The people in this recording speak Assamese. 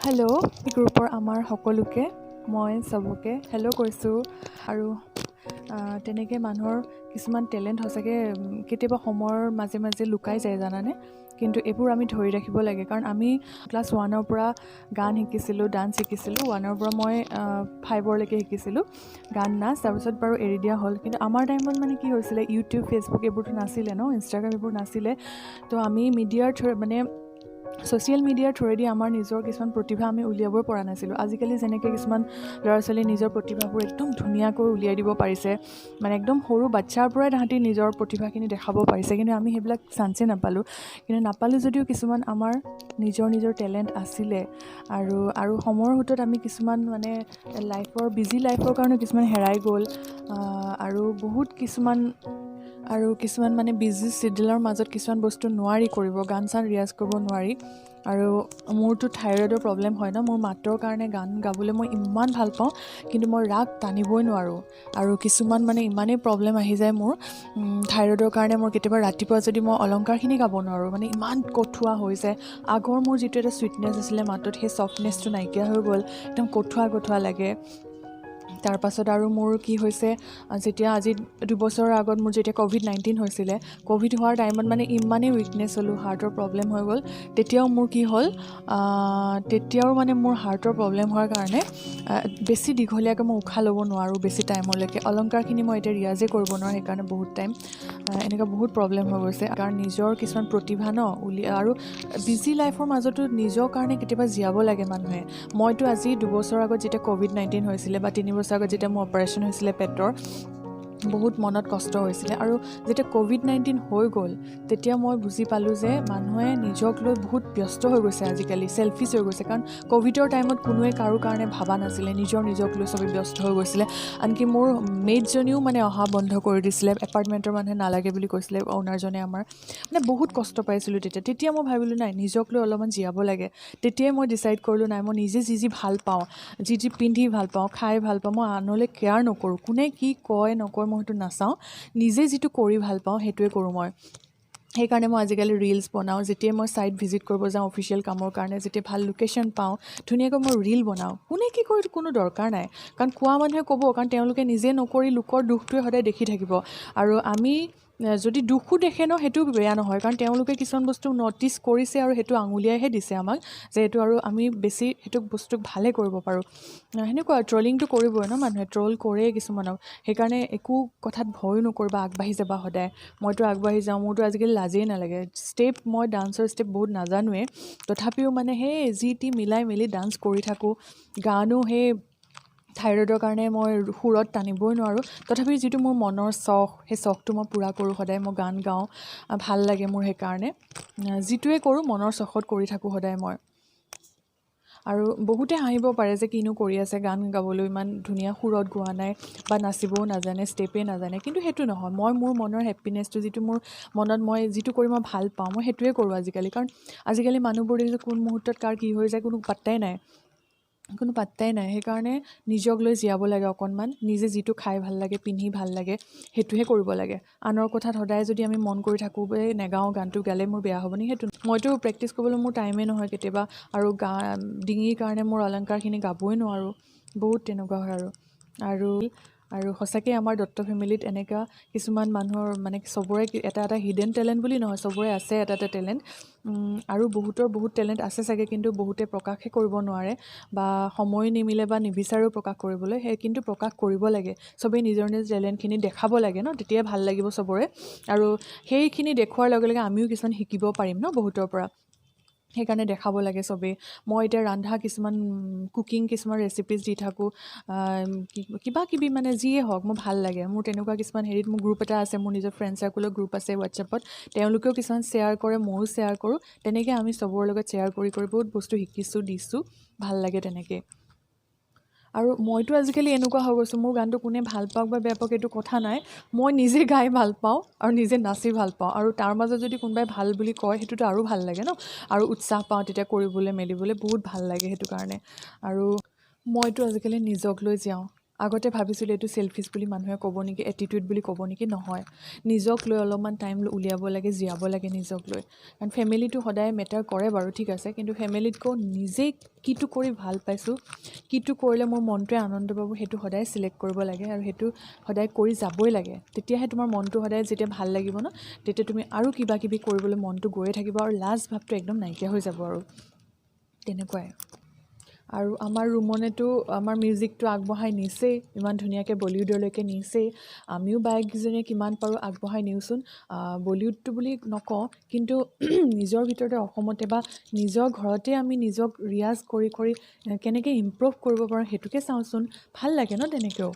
হেল্ল' গ্ৰুপৰ আমাৰ সকলোকে, মই চবকে হেল্ল' কৈছোঁ। আৰু তেনেকৈ মানুহৰ কিছুমান টেলেণ্ট সঁচাকৈ কেতিয়াবা সময়ৰ মাজে মাজে লুকাই যায়, জানানে? কিন্তু এইবোৰ আমি ধৰি ৰাখিব লাগে, কাৰণ আমি ক্লাছ ওৱানৰ পৰা গান শিকিছিলোঁ, ডান্স শিকিছিলোঁ। ওৱানৰ পৰা মই ফাইভৰলৈকে শিকিছিলোঁ গান, নাচ। তাৰপিছত বাৰু এৰি দিয়া হ'ল। কিন্তু আমাৰ টাইমত মানে কি হৈছিলে, ইউটিউব, ফেচবুক এইবোৰতো নাছিলে ন, ইনষ্টাগ্ৰাম এইবোৰ নাছিলে। তো আমি মিডিয়াৰ থ্ৰু, মানে ছ'চিয়েল মিডিয়াৰ থ্ৰুৱেদি আমাৰ নিজৰ কিছুমান প্ৰতিভা আমি উলিয়াবই পৰা নাছিলোঁ। আজিকালি যেনেকৈ কিছুমান ল'ৰা ছোৱালীয়ে নিজৰ প্ৰতিভাবোৰ একদম ধুনীয়াকৈ উলিয়াই দিব পাৰিছে, মানে একদম সৰু বাচ্ছাৰ পৰাই তাহাঁতি নিজৰ প্ৰতিভাখিনি দেখাব পাৰিছে, কিন্তু আমি সেইবিলাক চান্সেই নাপালোঁ। কিন্তু নাপালোঁ যদিও কিছুমান আমাৰ নিজৰ নিজৰ টেলেণ্ট আছিলে। আৰু সময়ৰ সোঁতত আমি কিছুমান মানে লাইফৰ, বিজি লাইফৰ কাৰণে কিছুমান হেৰাই গ'ল। আৰু বহুত কিছুমান আৰু কিছুমান মানে বিজি চিডিউলৰ মাজত কিছুমান বস্তু নোৱাৰি কৰিব, গান চান ৰিয়াজ কৰিব নোৱাৰি। আৰু মোৰতো থাইৰয়ডৰ প্ৰব্লেম হয় ন, মোৰ মাতৰ কাৰণে গান গাবলৈ মই ইমান ভাল পাওঁ, কিন্তু মই ৰাগ টানিবই নোৱাৰোঁ। আৰু কিছুমান মানে ইমানেই প্ৰব্লেম আহি যায় মোৰ থাইৰয়ডৰ কাৰণে, মোৰ কেতিয়াবা ৰাতিপুৱা যদি মই অলংকাৰখিনি গাব নোৱাৰোঁ, মানে ইমান কঠুৱা হৈ যায়। আগৰ মোৰ যিটো এটা চুইটনেছ আছিলে মাতত, সেই ছফ্টনেছটো নাইকিয়া হৈ গ'ল, একদম কঠুৱা কঠুৱা লাগে। তাৰপাছত আৰু মোৰ কি হৈছে, যেতিয়া আজি 2 বছৰৰ আগত মোৰ যেতিয়া ক'ভিড-19 হৈছিলে, ক'ভিড হোৱাৰ টাইমত মানে ইমানেই উইকনেছ হ'লোঁ, হাৰ্টৰ প্ৰব্লেম হৈ গ'ল। তেতিয়াও মোৰ কি হ'ল, তেতিয়াও মানে মোৰ হাৰ্টৰ প্ৰব্লেম হোৱাৰ কাৰণে বেছি দীঘলীয়াকৈ মই উশাহ ল'ব নোৱাৰোঁ বেছি টাইমলৈকে। অলংকাৰখিনি মই এতিয়া ৰিয়াজেই কৰিব নোৱাৰোঁ, সেইকাৰণে বহুত টাইম এনেকুৱা বহুত প্ৰব্লেম হৈ গৈছে। কাৰণ নিজৰ কিছুমান প্ৰতিভা ন আৰু বিজি লাইফৰ মাজতো নিজৰ কাৰণে কেতিয়াবা জীয়াব লাগে মানুহে। মইতো আজি 2 বছৰৰ আগত যেতিয়া ক'ভিড-19 হৈছিলে বা 3 বছৰ আগত যেতিয়া মোৰ অপাৰেশ্যন হৈছিলে পেটৰ, বহুত মনত কষ্ট হৈছিলে। আৰু যেতিয়া ক'ভিড-19 হৈ গ'ল, তেতিয়া মই বুজি পালোঁ যে মানুহে নিজক লৈ বহুত ব্যস্ত হৈ গৈছে আজিকালি, চেলফিছ হৈ গৈছে। কাৰণ ক'ভিডৰ টাইমত কোনোৱে কাৰো কাৰণে ভবা নাছিলে, নিজৰ নিজক লৈ চবেই ব্যস্ত হৈ গৈছিলে। আনকি মোৰ মেইডজনীও মানে অহা বন্ধ কৰি দিছিলে, এপাৰ্টমেণ্টৰ মানুহে নালাগে বুলি কৈছিলে, অ'নাৰজনে আমাৰ। মানে বহুত কষ্ট পাইছিলোঁ তেতিয়া। তেতিয়া মই ভাবিলোঁ, নাই, নিজক লৈ অলপমান জীয়াব লাগে। তেতিয়াই মই ডিচাইড কৰিলোঁ, নাই, মই নিজে যি যি ভাল পাওঁ, যি যি পিন্ধি ভাল পাওঁ, খাই ভাল পাওঁ, মই আনলৈ কেয়াৰ নকৰোঁ। কোনে কি কয় নকয় মই সেইটো নাচাওঁ, নিজে যিটো কৰি ভাল পাওঁ সেইটোৱে কৰোঁ মই। সেইকাৰণে মই আজিকালি ৰিলচ বনাওঁ। যেতিয়াই মই ছাইট ভিজিট কৰিব যাওঁ অফিচিয়েল কামৰ কাৰণে, যেতিয়া ভাল লোকেশ্যন পাওঁ, ধুনীয়াকৈ মই ৰিল বনাওঁ। কোনে কি কৰে কোনো দৰকাৰ নাই, কাৰণ কোৱা মানুহে ক'ব, কাৰণ তেওঁলোকে নিজে নকৰি লোকৰ দুখটোৱে সদায় দেখি থাকিব। আৰু আমি যদি দুখো দেখে ন, সেইটোও বেয়া নহয়, কাৰণ তেওঁলোকে কিছুমান বস্তু ন'টিচ কৰিছে আৰু সেইটো আঙুলিয়াইহে দিছে আমাক যে এইটো আৰু আমি বেছি সেইটো বস্তুক ভালে কৰিব পাৰোঁ, সেনেকুৱা। ট্ৰলিংটো কৰিবই ন মানুহে, ট্ৰল কৰেই কিছুমানক। সেইকাৰণে একো কথাত ভয়ো নকৰিবা, আগবাঢ়ি যাবা সদায়। মইতো আগবাঢ়ি যাওঁ, মোৰতো আজিকালি লাজেই নালাগে। ষ্টেপ, মই ডান্সৰ ষ্টেপ বহুত নাজানোৱেই, তথাপিও মানে সেই যি টি মিলাই মেলি ডান্স কৰি থাকোঁ। গানো সেই থাইৰয়ডৰ কাৰণে মই সুৰত টানিবই নোৱাৰোঁ, তথাপিও যিটো মোৰ মনৰ চখ, সেই চখটো মই পূৰা কৰোঁ সদায়। মই গান গাওঁ, ভাল লাগে মোৰ। সেইকাৰণে যিটোৱে কৰোঁ মনৰ চখত কৰি থাকোঁ সদায় মই। আৰু বহুতে হাঁহিব পাৰে যে কিনো কৰি আছে, গান গাবলৈ ইমান ধুনীয়া সুৰত গোৱা নাই বা নাচিবও নাজানে, ষ্টেপেই নাজানে। কিন্তু সেইটো নহয়, মই মোৰ মনৰ হেপ্পিনেছটো, যিটো মোৰ মনত মই যিটো কৰি মই ভাল পাওঁ, মই সেইটোৱে কৰোঁ আজিকালি। কাৰণ আজিকালি মানুহবোৰ দেখিছোঁ, কোন মুহূৰ্তত কাৰ কি হৈ যায় কোনো পাত্তাই নাই, কোনো পাত্তাই নাই। সেইকাৰণে নিজক লৈ জীয়াব লাগে অকণমান। নিজে যিটো খাই ভাল লাগে, পিন্ধি ভাল লাগে, সেইটোহে কৰিব লাগে। আনৰ কথাত সদায় যদি আমি মন কৰি থাকোঁ, এই নেগাওঁ গানটো, গালে মোৰ বেয়া হ'ব নেকি, সেইটো মইতো প্ৰেক্টিছ কৰিবলৈ মোৰ টাইমেই নহয় কেতিয়াবা। আৰু ডিঙিৰ কাৰণে মোৰ অলংকাৰখিনি গাবই নোৱাৰোঁ, বহুত তেনেকুৱা হয়। আৰু সঁচাকৈ আমাৰ দত্ত ফেমিলিত এনেকুৱা কিছুমান মানুহৰ মানে চবৰে এটা এটা হিডেন টেলেণ্ট বুলি নহয়, চবৰে আছে এটা এটা টেলেণ্ট। আৰু বহুতৰ বহুত টেলেণ্ট আছে চাগে, কিন্তু বহুতে প্ৰকাশহে কৰিব নোৱাৰে বা সময় নিমিলে বা নিবিচাৰেও প্ৰকাশ কৰিবলৈ। সেই কিন্তু প্ৰকাশ কৰিব লাগে, চবেই নিজৰ নিজৰ টেলেণ্টখিনি দেখাব লাগে ন, তেতিয়াই ভাল লাগিব চবৰে। আৰু সেইখিনি দেখুওৱাৰ লগে লগে আমিও কিছুমান শিকিব পাৰিম ন বহুতৰ পৰা। সেইকাৰণে দেখাব লাগে চবেই। মই এতিয়া ৰন্ধা কিছুমান, কুকিং কিছুমান ৰেচিপিজ দি থাকোঁ, কিবা কিবি, মানে যিয়ে হওক, মোৰ ভাল লাগে। মোৰ তেনেকুৱা কিছুমান হেৰিত মোৰ গ্ৰুপ এটা আছে, মোৰ নিজৰ ফ্ৰেণ্ড চাৰ্কুলৰ গ্ৰুপ আছে হোৱাটছএপত। তেওঁলোকেও কিছুমান শ্বেয়াৰ কৰে, ময়ো শ্বেয়াৰ কৰোঁ। তেনেকৈ আমি চবৰে লগত শ্বেয়াৰ কৰি কৰি বহুত বস্তু শিকিছোঁ, দিছোঁ, ভাল লাগে তেনেকৈ। আৰু মইতো আজিকালি এনেকুৱা হৈ গৈছোঁ, মোৰ গানটো কোনে ভাল পাওক বা বেয়া পাওক এইটো কথা নাই, মই নিজে গাই ভাল পাওঁ আৰু নিজে নাচি ভাল পাওঁ। আৰু তাৰ মাজত যদি কোনোবাই ভাল বুলি কয়, সেইটোতো আৰু ভাল লাগে ন, আৰু উৎসাহ পাওঁ তেতিয়া কৰিবলৈ মেলিবলৈ, বহুত ভাল লাগে সেইটো কাৰণে। আৰু মইতো আজিকালি নিজক লৈ জীয়াওঁ। আগতে ভাবিছিলোঁ এইটো চেলফিছ বুলি মানুহে ক'ব নেকি, এটিটিউড বুলি ক'ব নেকি। নহয়, নিজক লৈ অলপমান টাইম উলিয়াব লাগে, জীয়াব লাগে নিজক লৈ। কাৰণ ফেমিলিটো সদায় মেটাৰ কৰে বাৰু, ঠিক আছে, কিন্তু ফেমিলিতকৈও নিজেই কিটো কৰি ভাল পাইছোঁ, কিটো কৰিলে মোৰ মনটোৱে আনন্দ পাব, সেইটো সদায় চিলেক্ট কৰিব লাগে আৰু সেইটো সদায় কৰি যাবই লাগে। তেতিয়াহে তোমাৰ মনটো সদায় যেতিয়া ভাল লাগিব ন, তেতিয়া তুমি আৰু কিবা কিবি কৰিবলৈ মনটো গৈয়ে থাকিব আৰু লাজ ভাৱটো একদম নাইকিয়া হৈ যাব আৰু তেনেকুৱাই। আৰু আমাৰ ৰুমনেতো আমাৰ মিউজিকটো আগবঢ়াই নিছেই, ইমান ধুনীয়াকৈ বলিউডলৈকে নিছেই। আমিও বায়েককেইজনীয়ে কিমান পাৰোঁ আগবঢ়াই নিওঁচোন। বলিউডটো বুলি নকওঁ, কিন্তু নিজৰ ভিতৰতে অসমতে বা নিজৰ ঘৰতে আমি নিজক ৰিয়াজ কৰি কৰি কেনেকৈ ইম্প্ৰুভ কৰিব পাৰোঁ সেইটোকে চাওঁচোন। ভাল লাগে ন তেনেকৈও।